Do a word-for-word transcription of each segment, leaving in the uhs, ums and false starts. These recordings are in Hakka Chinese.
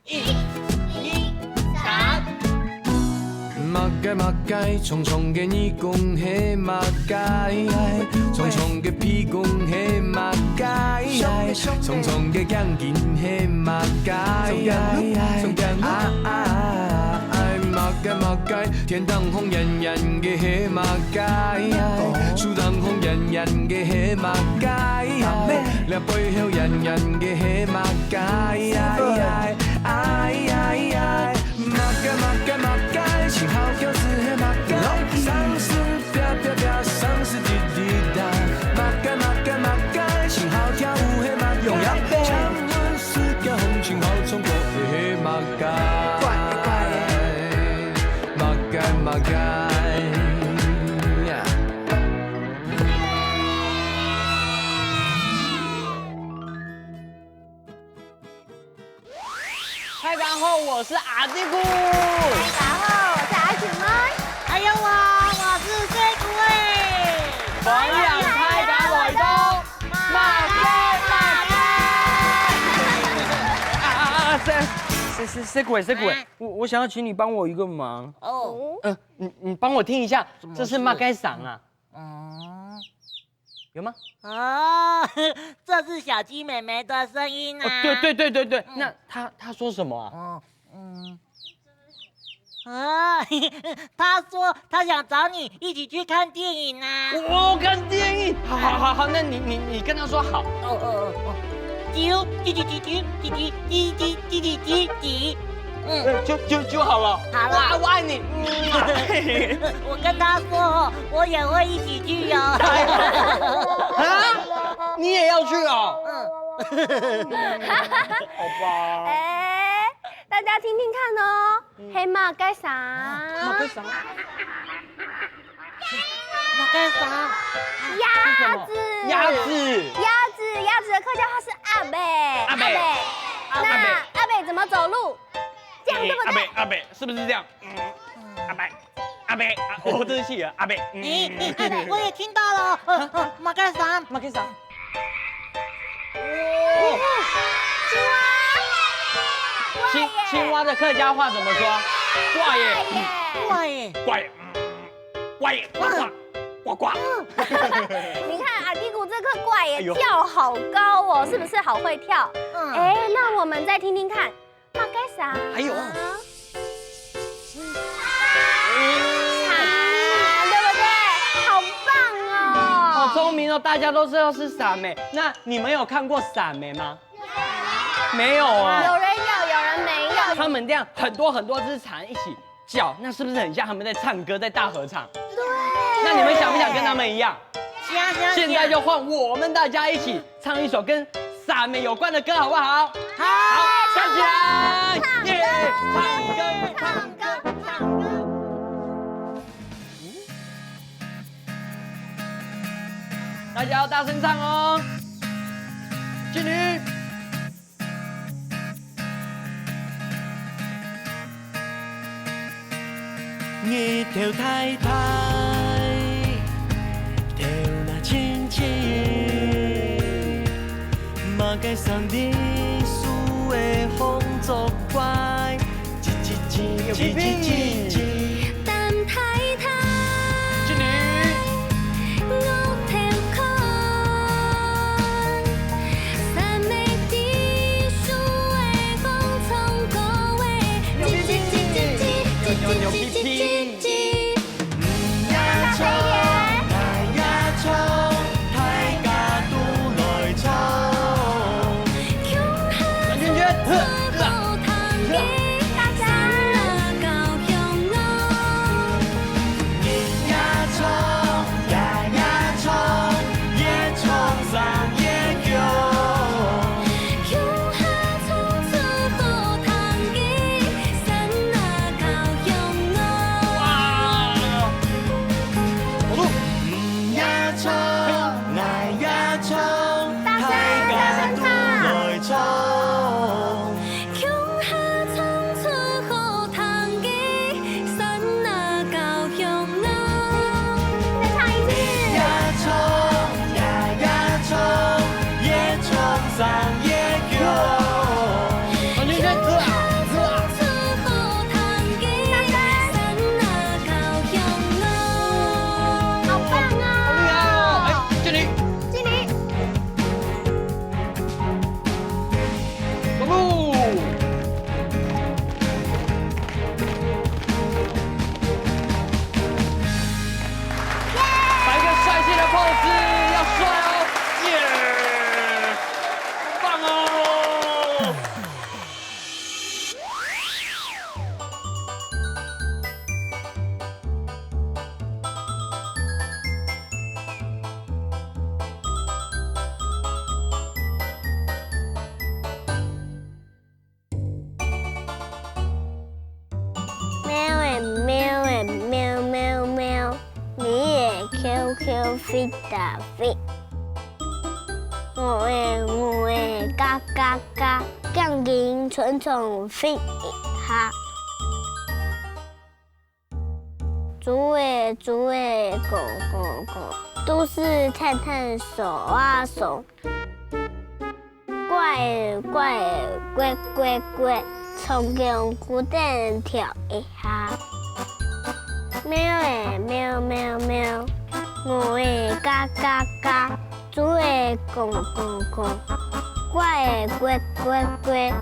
一、二、三。麼个麼个，長長个耳公係麼个？長長个鼻公係麼个？長長个眼睛係麼个？啊啊啊！麼个麼个，天頂紅圓圓个係麼个？樹頂紅圓圓个係麼个？這背後圓圓个係麼个？ 哎哎哎，麼个麼个麼个，心好跳是係麼个？生死啪啪啪，生死滴滴答。麼个麼个麼个，心好跳舞係麼个？請問世界風情好衝過係麼个？麼个麼个呀？ 大家好，我是阿弟牯。大家好，我是阿雪妹。還有我，我是水牯欸。歡迎大家來到麼个麼个。啊啊啊！水水水水牯欸，水牯欸，我我想要請你幫我一個忙。哦，嗯，你你幫我聽一下，這是麼个聲啊？嗯，有嗎？哦，這是小雞妹妹的聲音啊。哦，對對對對對，那她她說什麼啊？哦，嗯，啊，她說她想找你一起去看電影啊。哦，看電影，好好好好，那你你你跟她說好。哦哦哦哦，啾啾啾啾啾啾啾啾啾啾啾啾。 嗯，就就就好了。好了。哇，我愛你。我跟她說哦，我也會一起去哦。啊，你也要去哦？嗯。好吧。欸，大家聽聽看哦，係麼个聲？麼个聲？ 麼个聲？鴨子。鴨子。鴨子，鴨子的客家話是鴨仔。鴨仔。鴨仔。鴨仔。那鴨仔怎麼走路？這樣對不對？鴨仔，鴨仔，是不是這樣？嗯，鴨仔，鴨仔，啊，哦，對不起啊，鴨仔。嗯。欸欸欸，我也聽到了，呃呃，麼个聲？麼个聲？哦。青蛙。青青蛙的客家話怎麼說？掛耶。掛耶。掛耶。 怪，呱呱，呱呱。你看阿弟牯這個怪耶，哎呦。跳好高哦，是不是好會跳？嗯。欸，那我們再聽聽看，麼个聲？還有啊。蟬，對不對？好棒哦。好聰明哦，大家都知道是蟬欸。那你們有看過蟬欸嗎？沒有哦。有人有，有人沒有。他們這樣很多很多隻蟬一起 叫，那是不是很像他們在唱歌，在大合唱？對。那你們想不想跟他們一樣？想，想，現在就換我們大家一起唱一首跟蟬仔有關的歌，好不好？好。好，站起來。耶，唱歌，唱歌，唱歌。大家要大聲唱哦。敬禮。 日頭大大，頭那青青，麼个山頂樹仔風作怪，吱吱吱，吱吱吱吱。蛋太太，敬禮。 大家。跳飛打飛。鵝仔，鵝仔，嘎嘎嘎，驚驚顫顫飛一下。豬仔，豬仔，公公公，肚屎歎歎，挲啊挲。 𧊅仔，𧊅仔，𧊅𧊅𧊅，長頸龜等跳一下。貓仔，貓貓貓，鵝仔嘎嘎嘎，豬仔公公公，𧊅仔𧊅𧊅𧊅，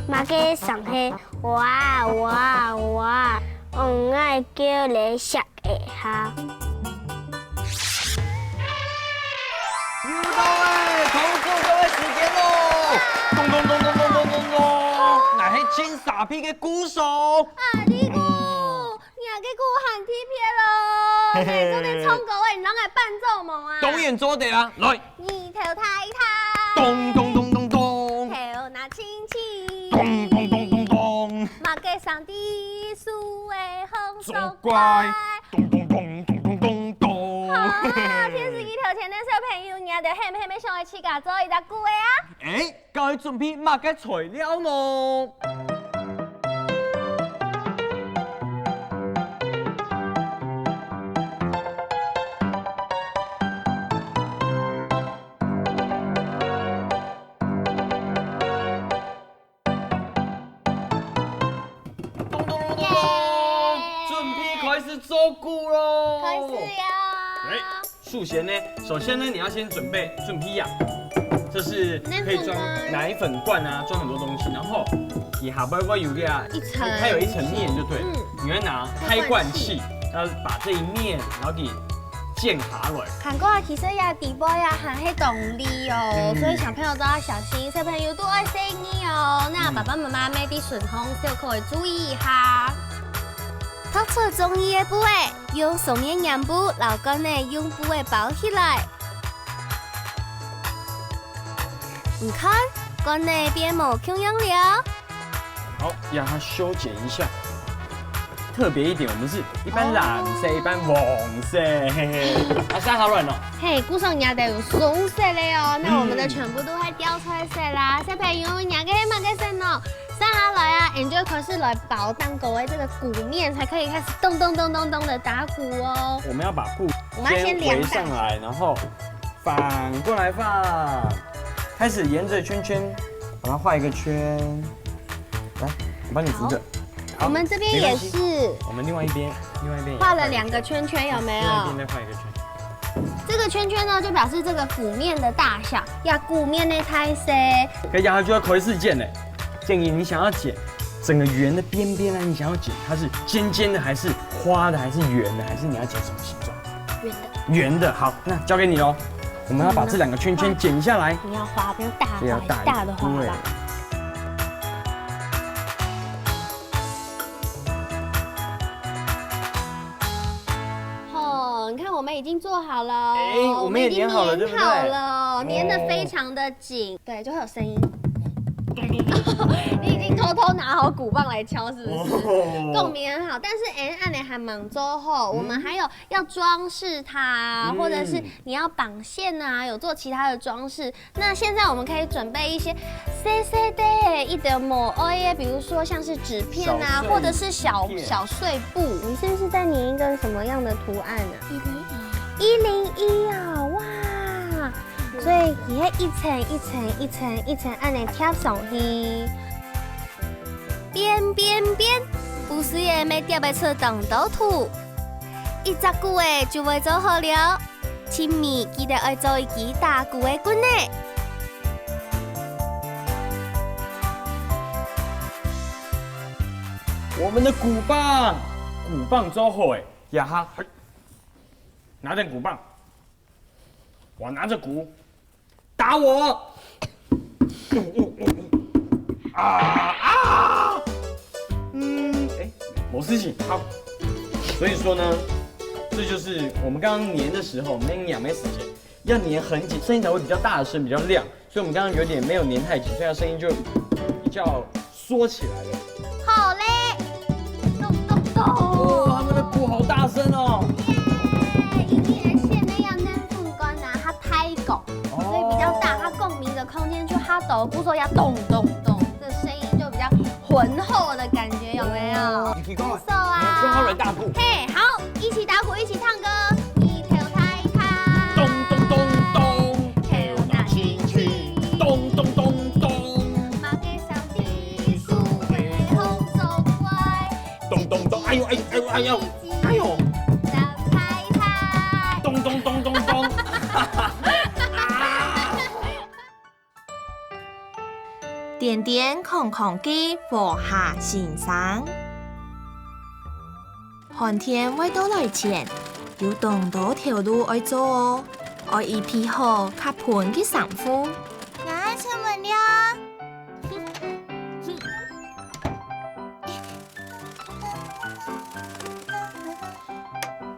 麼个聲係哇哇哇，戇仔噭咧嚇 一下。又到了考試各位時間囉！咚咚咚咚咚咚咚咚，𠊎係盡沙鼻个鼓手。啊，你个，你个鼓還特別囉，嘿嘿。你做得唱歌欸，你能來伴奏無啊？當然做得啊，來。 日頭大大，咚咚咚咚咚，頭那輕輕，咚咚咚咚咚，麼个聲在樹仔項作怪，咚咚咚咚咚咚咚。啊，電視機頭前个小朋友，你兜係毋係想愛自家做一隻鼓仔啊？欸，該愛準備麼个材料呢？ 咚咚咚咚咚，耶！準備開始做鼓囉！開始呀！欸，首先呢，首先呢，你要先準備準備呀，這是可以裝奶粉罐啊，裝很多東西，然後你下背會有一個啊，一層。它有一層面就對了。嗯。你會拿開罐器，開罐器。要把這一面，然後給 剪下來。看過啊，其實這底背啊還係當利哦，嗯。所以小朋友都要小心，小朋友都愛細義哦。該爸爸媽媽愛在順風手可以注意一下。擇出中意个布仔，用雙面黏布摎罐仔用布仔包起來。你看，罐仔變無共樣了。 好，讓它修剪一下。特別一點，我們是一半藍色，哦。一半黃色，嘿嘿。啊，生好卵哦。嘿，故所這兜有紅色个哦，該𠊎兜全部都會調出來色啦。小朋友，這个麼个色呢？生下來啊，𠊎兜就開始來包蛋糕个這個鼓面，才可以開始咚咚咚咚咚的打鼓哦。我們要把鼓我們要先量大。先圍上來，然後 反過來放，開始沿著圈圈把它畫一個圈。來，我幫你扶著。好，好，我們這邊也是。沒關係，我們另外一邊，另外一邊也畫了兩個圈圈，有沒有？另外一邊再畫一個圈。這個圈圈呢，就表示這個鼓面的大小，這鼓面个大細。該這下就要開始剪了。建議你想要剪整個圓的邊邊呢，你想要剪它是尖尖的，還是花的，還是圓的，還是你要剪什麼形狀？ 圓的。圓的，好，那交給你囉。我們要把這兩個圈圈剪下來。你要畫，不要大畫，所以要大一點。大的畫吧。對。哦，你看我們已經做好了，欸，我們也黏好了，我們已經黏好了，對不對？黏得非常的緊，對，就會有聲音。咚咚咚咚咚。你已經偷偷拿好鼓棒來敲，是不是？哦。夠黏好，但是欸，恁仔還吂做好，我們還有 要裝飾它，嗯。或者是你要綁線啊，有做其他的裝飾。那現在我們可以準備一些細細个，一點無愛个，比如說像是紙片啊，小碎紙片。或者是小，小碎布。你現在是在黏一個什麼樣的圖案啊？一零一。一零一啊，哇！所以你會一層一層一層一層恁仔貼上去。 變變變，布水仔乜疊會出當多圖。一隻鼓仔就會做好了，盡尾記得愛做一支打鼓个棍仔。我們的鼓棒，鼓棒做好欸，這下，嘿，拿等鼓棒。 我拿著鼓，打我！啊啊！嗯，欸，沒事情，好。所以說呢，這就是我們剛剛黏的時候，我們在黏的時間要黏很緊，聲音才會比較大聲、比較亮。所以我們剛剛有點沒有黏太緊，所以它聲音就比較縮起來了。好咧，咚咚咚。哇，他們的鼓好大聲哦。耶，一定很顯那樣到，故所也咚咚咚，這聲音就比較渾厚的感覺，有沒有？你提供了，不錯啊。你要跟他來打鼓。嘿，好，一起打鼓，一起唱歌。你頭抬抬，咚咚咚咚，頭那輕輕，咚咚咚咚，馬个上地，樹个風做怪，咚咚咚，哎呦哎呦哎呦哎呦，哎呦，打开开。咚咚咚咚咚。癲癲狂狂个禾蝦先生。寒天會到來前，有當多頭路愛做哦，愛預備好較歕个衫褲。𠊎愛出門了。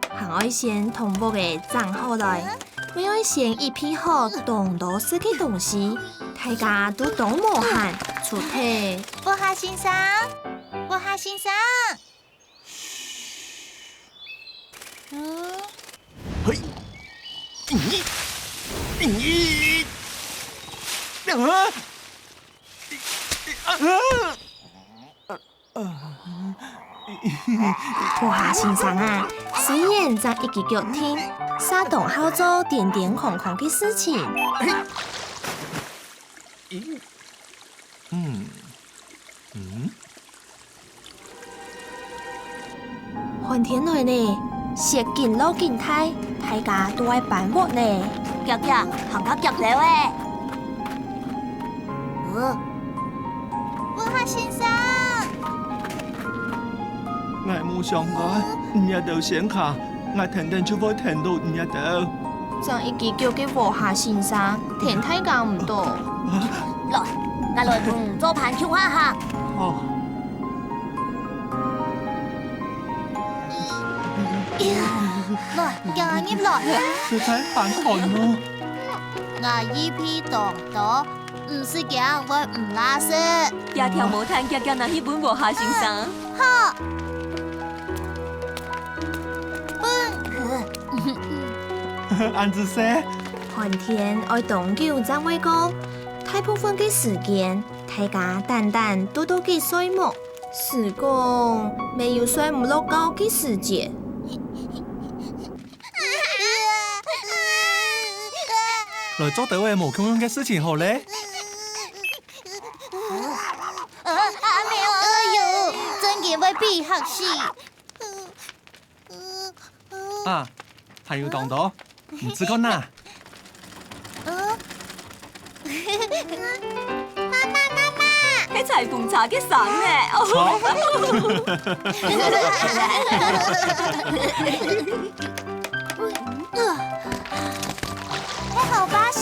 還愛先同屋仔整好來，乜愛先預備好當多食个東西，大家都當無閒，出體。禾蝦先生，禾蝦先生。嗯？嘿，咦，咦，啊，啊，啊。 禾蝦先生啊，雖然正一支腳定，煞當好做癲癲狂狂个事情。嗯，嗯。寒天來呢，雪緊落緊大，大家都愛搬屋呢。遽遽，行較遽兜仔。呃， 禾蝦先生。𠊎無想到，你這兜先行，𠊎跈等就會跈到你這兜。正一支腳个禾蝦先生，跈大家毋到。來，𠊎來同你做伴共下行。好。來，行入來。實在還寒哦。𠊎預備當多， 毋使驚會毋罅食。這條毛毯遽遽拿去分禾蝦先生。好。分。恁仔細。寒天愛當久正會過，大部分个時間，大家單單都在該睡目，時光乜有睡毋落覺个時節。 來做兜仔無共樣个事情好咧。阿姆，哎喲，真經會被嚇死。啊，還有當多，你試看啊。 媽媽，媽媽！該裁縫車个聲呢？哦。該河壩水。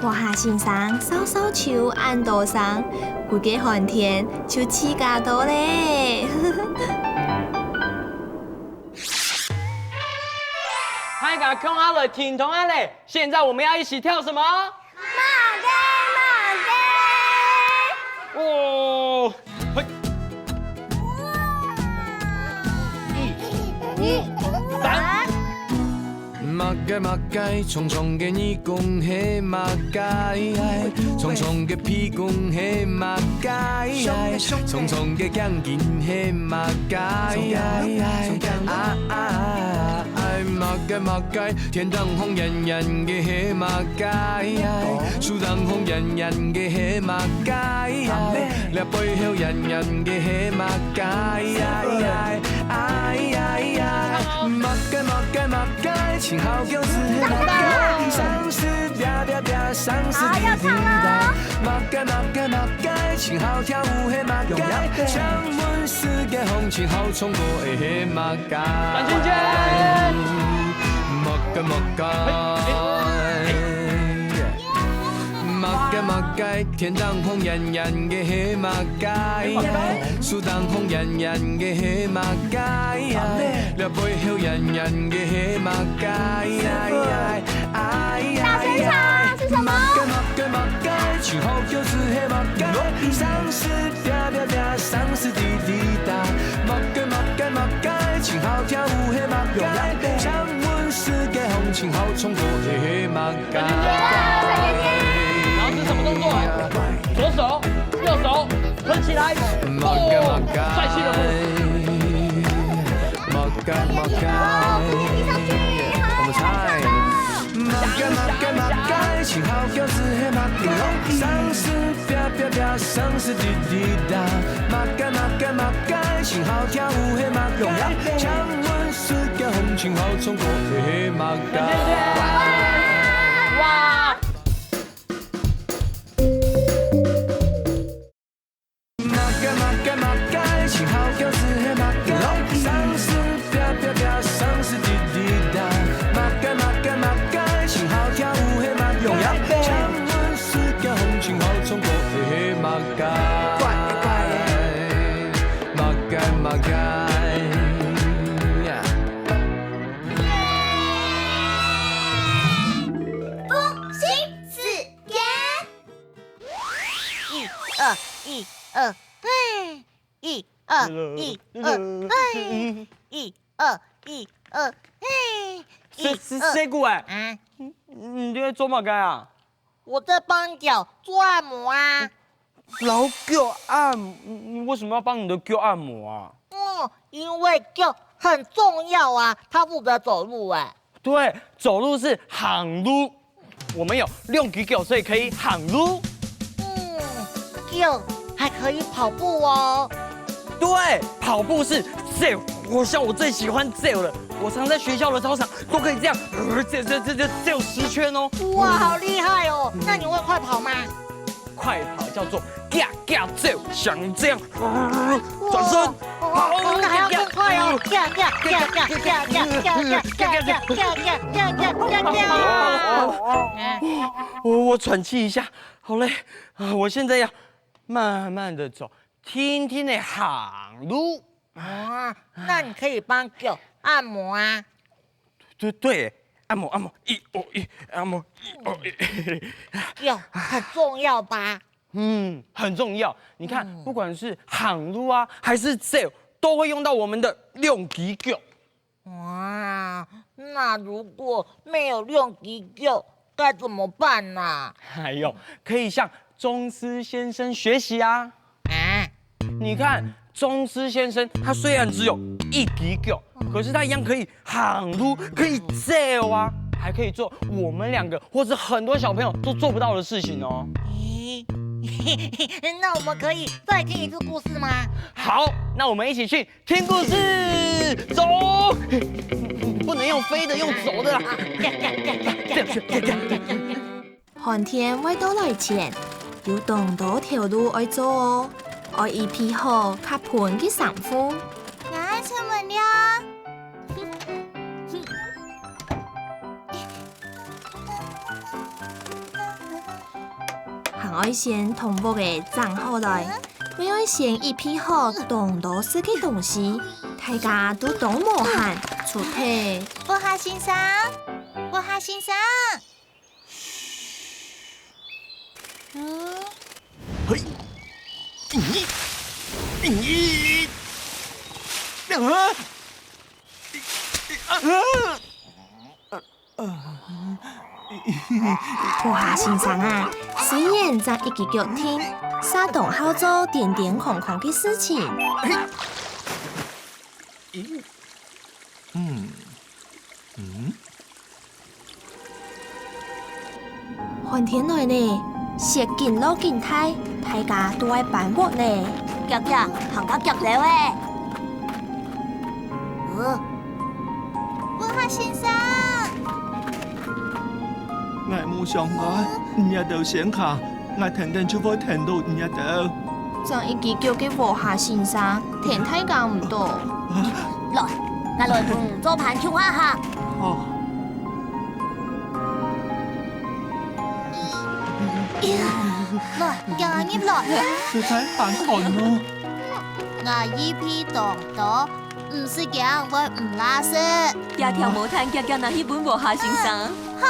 禾蝦先生掃掃岫恁多聲，歸个寒天就自家到咧。大家共下來停動下咧！ 現在我們要一起跳什麼？艋舺，艋舺。哦，嘿。一、二、三。艋舺，艋舺，長長个耳公係麼个？長長个鼻公係麼个？長長个頸根係麼个？啊啊啊！ 哎，麼个麼个，天頂項圓圓个係麼个？樹頂項圓圓个係麼个？這背後圓圓个係麼个？哎呀呀，麼个麼个麼个，盡好叫係係麼个？生死啪啪啪，生死滴滴答。麼个麼个麼个，盡好跳舞係麼个？請問世界上盡好唱歌个係麼个？ 轉圈圈。麼个麼个，麼个麼个，天頂項圓圓个係麼个？樹頂項圓圓个係麼个？這背後圓圓个係麼个？哎呀呀，哎呀呀，大聲唱啊，是什麼？麼个麼个麼个，盡好叫係係麼个？生死啪啪啪，生死滴滴答。麼个麼个麼个， 盡好跳舞係麼个？請問世界上盡好唱歌个係麼个？起来，哦，帅气的步。我们猜。哇！一二一二，嘿，一二一二，嘿，一二一二，嘿，一二。谁谁谁过来？啊，你在做么个啊？我在帮脚做按摩啊。老脚按，你为什么要帮你的脚按摩啊？哦，因为脚很重要啊，它负责走路哎。对，走路是行路。 我们有两只脚，所以可以行路。嗯，脚还可以跑步哦。对，跑步是走，我像我最喜欢走了，我常在学校的操场都可以这样，呃，走走走走走十圈哦。哇，好厉害哦！那你会快跑吗？快跑叫做嘎嘎走，像这样，呃，转身。 跑得还要更快哦！跳跳跳跳跳跳跳跳跳跳跳跳跳跳跳！我我喘气一下，好累啊！我现在要慢慢的走，轻轻的行路。啊，那你可以帮脚按摩啊。对对，按摩按摩，一哦一，按摩一哦一。脚很重要吧？ 嗯，很重要。你看，不管是行路啊，还是走，都会用到我们的两只脚。哇，那如果没有两只脚，该怎么办呢？哎呦，可以向钟斯先生学习啊。啊，你看，钟斯先生他虽然只有一只脚，可是他一样可以 行路可以走啊，还可以做我们两个或是很多小朋友都做不到的事情哦。咦，那我们可以再听一次故事吗？好，那我们一起去听故事，走。不能用飞的，用走的啦。寒天會到來前，有當多頭路愛做哦，愛預備好較歕个衫褲。𠊎愛出門了。還愛先同屋仔整好來，會愛先預備好當多食个東西，大家都當無閒，出忒。屋下先生，屋下先生。 嗯？嘿，咦，咦，啊，啊，啊，屋下先生啊，雖然正一隻腳定，煞當好做顛顛空空个事情。嗯，嗯。 寒天來呢，雪緊落緊大，大家都愛搬屋呢。遽遽，行較遽兜仔。呃，屋下先生，𠊎無想到你兜先行，𠊎跈等就會跈到你兜。 正一支腳个屋下先生，跈大家毋著。來，𠊎來同你做伴共下行。好。來，行入來。實在還寒哦。 𠊎預備當多，毋使驚會毋罅食。這條毛毯遽遽拿去分屋下先生。好。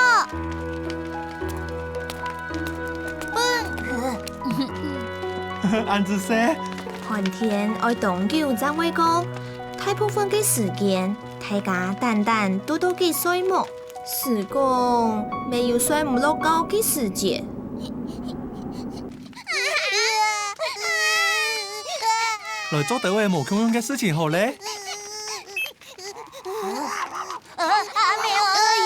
恁仔細。寒天愛當久正會過，大部分个時間，大家單單都到該睡目， 時光乜有睡毋落覺个時節。來做兜仔無共樣个事情好咧。哎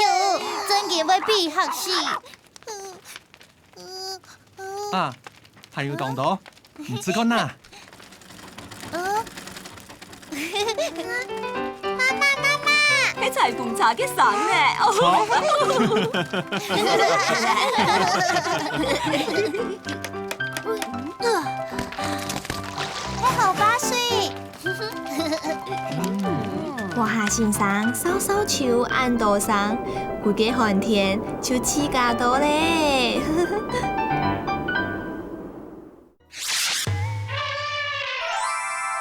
喲，真个會被嚇死。啊，還有當多，你試看啊。 媽媽，媽媽！該才公車个聲呢？哦。著。該好巴士。嗯，禾蝦先生，掃掃帚恁多聲，佢个寒天就自家到咧。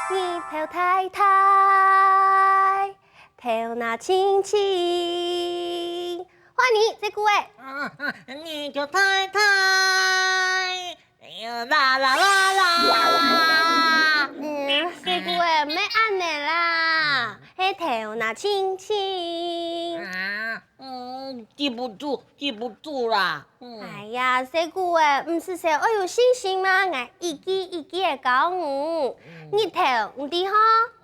日頭大大，頭那清清。換你，細牯仔。啊，啊，日頭大大，哎呀，啦啦啦啦。嗯，細牯仔，毋免恁呢啦，係頭那清清。啊，嗯，記不住，記不住啦。嗯。哎呀，細牯仔，毋使愁，愛有信心嘛，𠊎一句一句个教你。嗯。日頭，你知吼？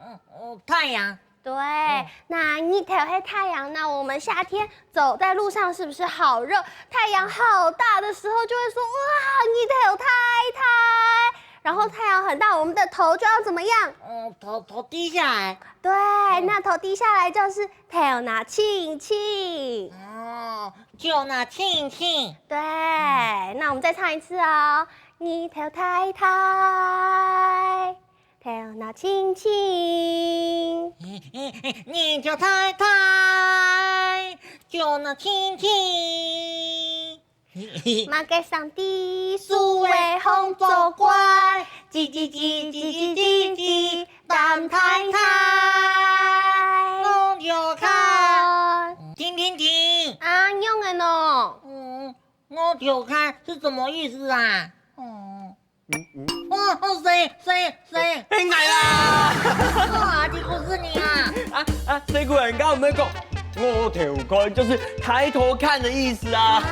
嗯，哦，太陽。 對，嗯。那日頭係太陽，那我們夏天走在路上是不是好熱？太陽好大的時候就會說：「哇，日頭太大！」然後太陽很大，我們的頭就要怎麼樣？嗯，頭，頭低下來。對，嗯。那頭低下來就是頭那清清。哦，頭那清清。對，嗯。那我們再唱一次哦。日頭太大， 頭那清清。日頭太大，頭那清清。麼个聲？樹仔䟘做怪，吱吱吱，吱吱吱吱，擔太大。𠊎偷看。停停停！啊，仰仔呢？嗯，𠊎偷看是什麼意思啊？嗯。 哦，哦，誰，誰，誰？係𠊎啦！哇，這不是你啊！啊，啊，細牯人家毋係講，𠊎偷看就是抬頭看的意思啊。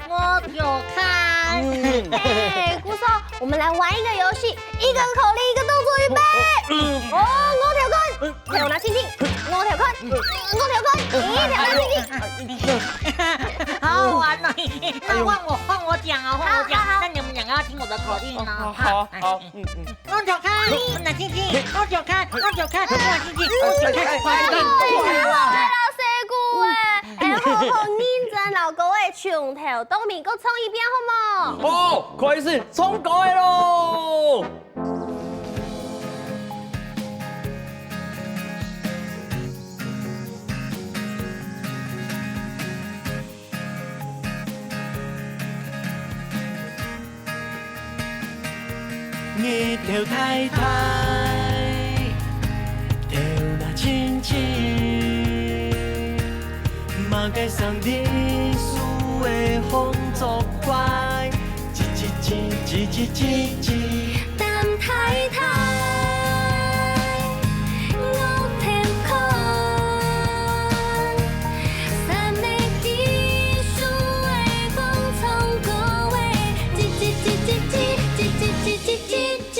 啊，𠊎偷看。嗯。哎，牯嫂，我們來玩一個遊戲，一個口令，一個動作，預備。嗯。哦，𠊎偷看。 頭那清清，𠊎偷看，𠊎偷看，你頭那清清。好好玩哦！那換我，換我講啊，換我講。好，好，好。那你們兩個要聽我的口令哦。好，好，好，嗯，嗯。𠊎偷看，頭那清清，𠊎偷看，𠊎偷看，頭那清清，𠊎偷看，頭那清清。哎，太會了，細牯哎！哎，好好認真，老公哎，從頭到尾，再唱一遍好無？好，開始唱歌仔咯！ 日頭太大，頭那清清，麼个聲音樹仔䟘做怪，吱吱吱，吱吱吱吱。擔太大，𠊎偷看，山尾低，樹仔䟘唱歌仔，吱吱吱吱吱，吱吱吱吱吱。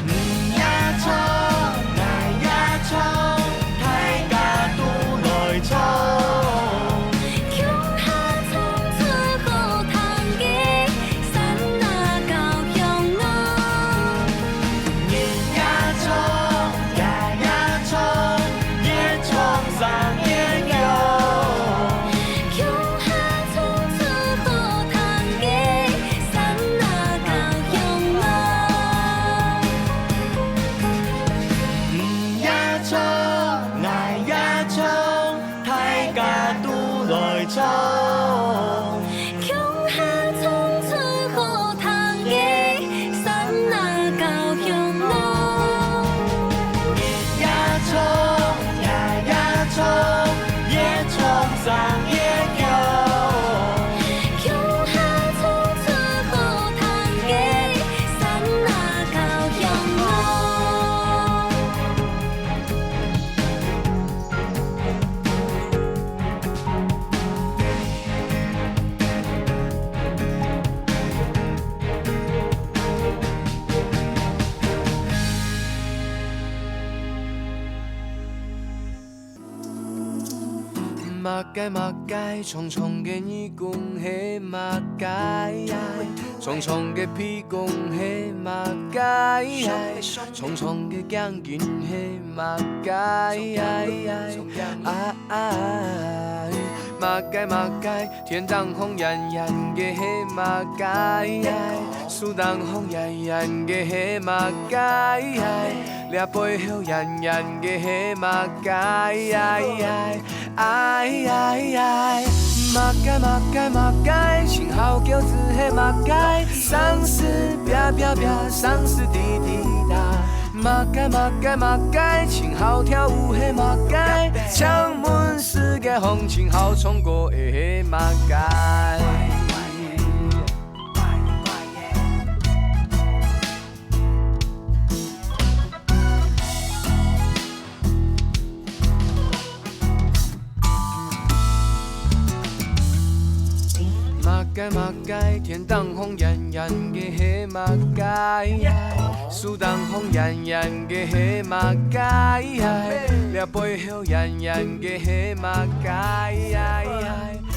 你也唱，𠊎也唱，大家都來唱。共下唱出好聽个山林故鄉啊。麼个麼个，長長个耳公係麼个？長長个鼻公係麼个？長長个頸根係麼个？啊，麼个麼个，天頂項圓圓个係麼个？樹頂項圓圓个係麼个？這背後圓圓个係麼个？ 哎哎哎，麼个麼个麼个，盡好噭眵係麼个？生死啪啪啪，生死滴滴答。麼个麼个麼个，盡好跳舞係麼个？請問世界上盡好唱歌个係麼个？ 麼个麼个，天頂項圓圓个係麼个？樹頂項圓圓个係麼个？這背後圓圓个係麼个？